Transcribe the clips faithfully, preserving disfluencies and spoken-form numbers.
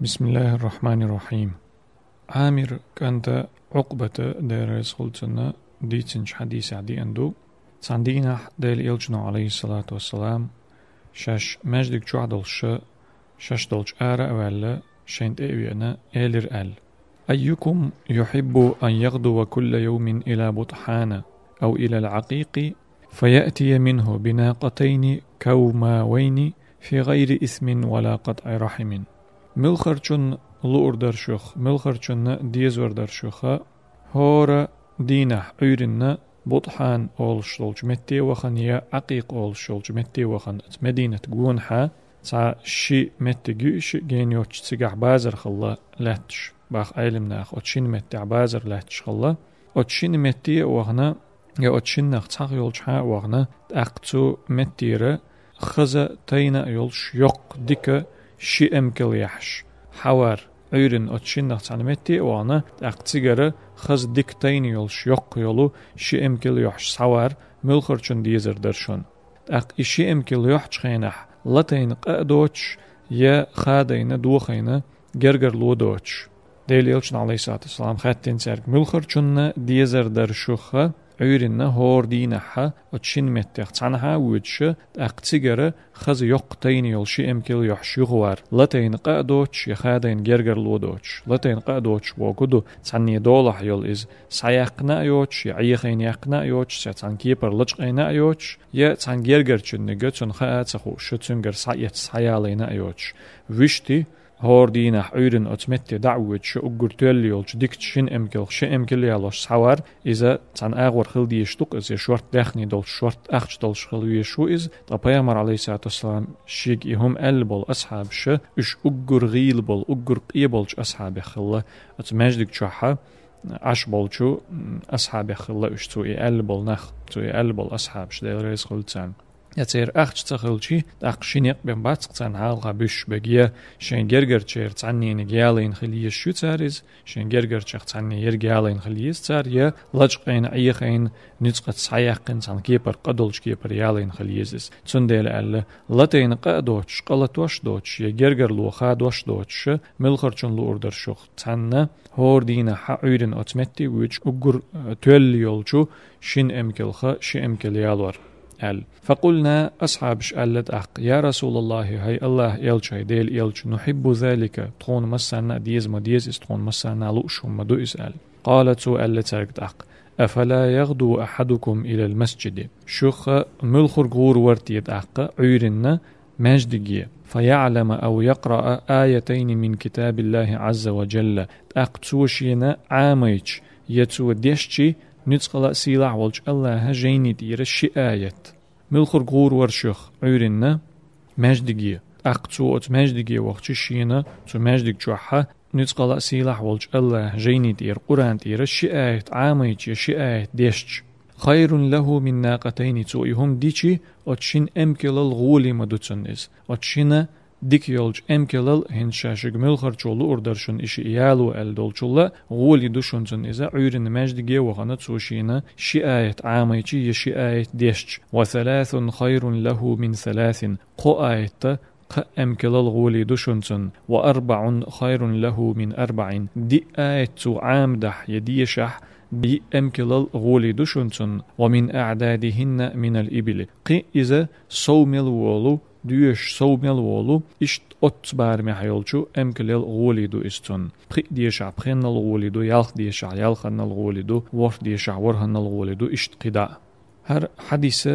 بسم الله الرحمن الرحيم. Ӏамир кӀанта Ӏукъбата, Дела реза хуьлда цунна, дийцинчу хьадисехь деана ду. Цхьана дийнахь Делан Элчано, Ӏалайхиссалату вассалам, шаьш маьждиг чохь долуш, шаьш долчу ара а ваьлла, шайна тӀе а веана, элира аьлла: «أيكم يحب أن يغدو كل يوم إلى بطحان أو إلى العقيق فيأتي منه بناقتين كوماوين في غير إثم ولا قطع رحم». Муьлхарчунна луур дара шух, муьлхарчунна дезар дара шух, хӀора дийнахь Ӏуьйранна Бутхьан олуш долчу метте а вахана, я Ӏакъикъ олуш йолчу метте а вахана, оцу Мединат гонахьа цхьа ши меттиг ю, и ши гена йоцчу, цигахь базар хилла лаьтташ, баха Ӏелам наха, оцу шина меттехь базар лаьтташ хилла. Оцу шина метте а вахана, я оцу шиннах цхьаъ йолчухьа а вахана, тӀаккха цу меттера хаза тайна а йолуш, йоккха дика ши эмкал яхьаш схьавар, Ӏуьйранна оцу шиннах цхьана метте а вахана, тӀаккха цигара хаза дика тайна йолуш, йоккха йолу ши эмкал яхьаш схьавар муьлхарчунна дезар дара шуна. ТӀаккха и ши эмкал йохьучу хенахь латайна къа а доцуш, я хадайна, дохайна гергарло доцуш. Делан Элчано, Ӏалайхиссалату вассалам, хаьттина цаьрга: «Муьлхарчунна дезар дара шух Ӏуьйранна хӀора дийнахьа оцу шина меттех цхьанхьа а воьдуш, тӀаккха цигара хаза йоккха тайна йолу ши эмкал яхьаш юхавар, латайна къа а доцуш, я хадайна гергарло доцуш?» Латайна къа а доцуш бохург ду, цхьанне долахь йолу иза, схьаяьккхина а йоцуш, я Ӏехайна яьккхина а йоцуш, я цхьана кепара лачкъийна а йоцуш, я цхьана гергарчунна, цунна хаа а ца хууш, цуьнгара схьаэцна, схьаялийна а йоцуш. Вуьшта хӀора дийнахь Ӏуьйранна оцу метте дӀа а воьдуш, уггар тоьлла йолчу дикачу шина эмкалх ши эмкал ялош схьавар, иза цхьана агӀор хила дезаш ду-кх иза, я шорта даьхний долуш, шорта ахча долуш хила везаш ву иза. Ткъа Пайхамар, Ӏалайхиссалату вассалам, шега и хӀума аьлла болу асхьабаш, уьш уггар гӀийла болу, уггар къе болчу асхьабех хилла, оцу маьждиг чохьа Ӏаш болчу, м, асхьабех хилла уьш, цо и аьлла болу нах, цо и аьлла болу асхьабаш, Дела реза хуьлда царна. Я церан ахча ца хилча, тӀаккха ши некъ бен бац-кх царна хьалха буьсуш берг: я шайн гергарчеран цхьаннениг ялийна хила езаш ю цара иза, шайн гергарчех цхьанне ерг ялийна хила еза цара, я лачкъийна, Ӏехайна, ницкъаца схьаяьккхина, цхьана кепара, къа долчу кепара ялийна хила еза иза. Цундела аьлла, латайна къа а доцуш, къа латош а доцуш, я гергарло хадош а доцуш, муьлхарчунна луур дара шух цхьанна хӀора дийнахьа Ӏуьйранна оцу метте а воьдуш, уггар, э, тоьлла йолчу шина эмкалха ши эмкал ялор, аьлла. فقلنا, асхьабаш аьлла тӀаккха: «يا رسول الله, хӀай АллахӀан Элча, хӀай Делан Элча, نحب ذلك, тхуна массарна а деза ма деза иза, тхуна массарна а лууш хӀума ма ду иза», аьлла. قال, цо аьлла цаьрга тӀаккха: «أفلا يغدو أحدكم إلى المسجد». Шух муьлхарг гӀур вара те тӀаккха Ӏуьйранна маьждиге, «فيعلم أو يقرأ آيتين من كتاب الله عز وجل», тӀаккха цо шена Ӏамайча, я цо дешча, нуьцкъала а сийлахь волчу АллахӀан жайни тӀера ши аят. Муьлхарг гӀур вара шух Ӏуьйранна маьждиге, тӀаккха цо оцу маьждиге вахча шена, цу маьждиг чохьа, нуьцкъала а сийлахь волчу АллахӀан жайни тӀера, Къуръан тӀера ши аят Ӏамайча, я ши аят дешча. «خير له من ناقتين», цо и хӀума дича, оцу шина эмкалал гӀоле ма ду цунна иза. Оцу шина дика йолчу эмкалал, хӀинца ша шуьга муьлхарчо луур дара шуна и шиъ яло аьлла долчул а, гӀоле ду шуна цунна иза, Ӏуьйранна маьждиге а вахана, цо шена ши аят Ӏамайча, я ши аят дешча. «وثلاث خير له من ثلاث», кхо аят кхаа эмкалал гӀоле ду шуна цунна. «وأربع خير له من أربع», диъ аят цо Ӏамадахь, я дешахь, диъ эмкалал гӀоле ду шуна цунна. «ومن أعدادهن من الإبل», кхин а иза сов мел волу, доьшуш сов мел волу, иштта оццу барамехь йолчу эмкалел гӀоле ду иза цунна. Пхиъ дешахь пхеннал гӀоле ду, ялх дешахь ялханнал гӀоле ду, ворхӀ дешахь ворхӀаннал гӀоле ду, иштта кхидӀа а. ХӀара хьадис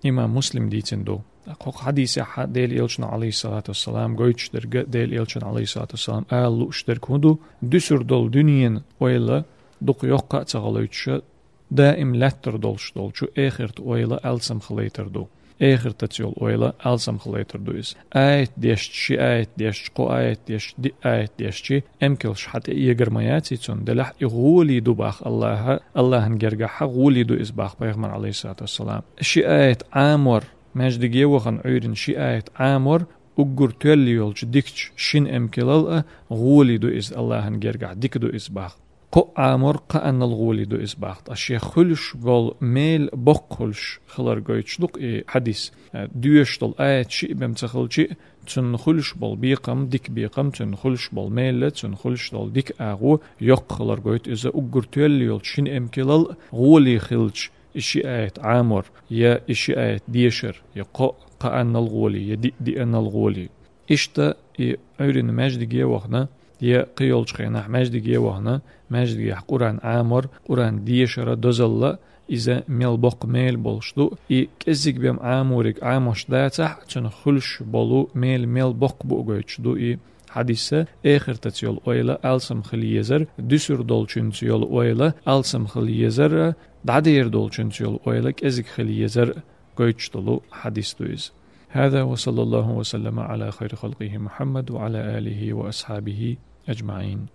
имам Муслим дийцина ду. ХӀокху хьадисехь Делан Элчано, Ӏалайхиссалату вассалам, гойтуш дерг, Делан Элчано, Ӏалайхиссалату вассалам, ала лууш дерг хӀун ду? Дуьсур долу дуьненан ойла дукха йоккха а ца хилийтуш, даим лаьттар долуш долчу эхартан ойла алсам хилийтар ду. Эхартаца йолу ойла алсам хилийтар ду иза. Аят дешча, ши аят дешча, кхо аят дешча, диъ аят дешча, эмкалш хьан тӀе эгар ма яций цунна, делахь и гӀоле ду баха АллахӀа, АллахӀан гергахьа гӀоле ду иза баха Пайхамар, Ӏалайхиссалату вассалам. Ши аят Ӏамор, маьждиге а вахана Ӏуьйранна ши аят Ӏамор, уггар тоьлла йолчу дикачу шина эмкалал а гӀоле ду иза АллахӀан гергахь, дика ду иза баха. Кхоъ Ӏамор кхааннал гӀоле ду иза бахта. Шех хуьлуш болу мел боккха хуьлуш хилар гойтуш ду-кх и хьадис. Э, доьшуш долу аят шиъ бен ца хилчи, цунна хуьлуш болу бекхам, дика бекхам, цунна хуьлуш болу мел, цунна хуьлуш долу дика агӀо йоккха хилар гойту иза. Уггар тоьлла йолчу шина эмкалал гӀоле хилча, и ши аят Ӏамор, я и ши аят дешар, я кхоъ кхааннал гӀоле, я диъ дианнал гӀоле. Иштта и Ӏуьйранна маьждиге а вахана, я кхин йолчу хенахь маьждиге а вахана, маьждигехь Къуръан Ӏамор, Къуръан дешара дозалла, иза мел боккха мел болуш ду. И кӀеззиг бен Ӏамориг Ӏамош дацахь, цунах хуьлуш болу мел мел боккха бу а гойтуш ду и хьадиса. Эхартаца йолу ойла алсам хила езар, дуьсур долчуьнца йолу ойла алсам хила езар, дӀадер долчуьнца йолу ойла кӀезиг хила езар гойтуш долу хьадис ду иза. هذا وصلى الله وسلم على خير خلقه محمد وعلى آله وأصحابه أجمعين.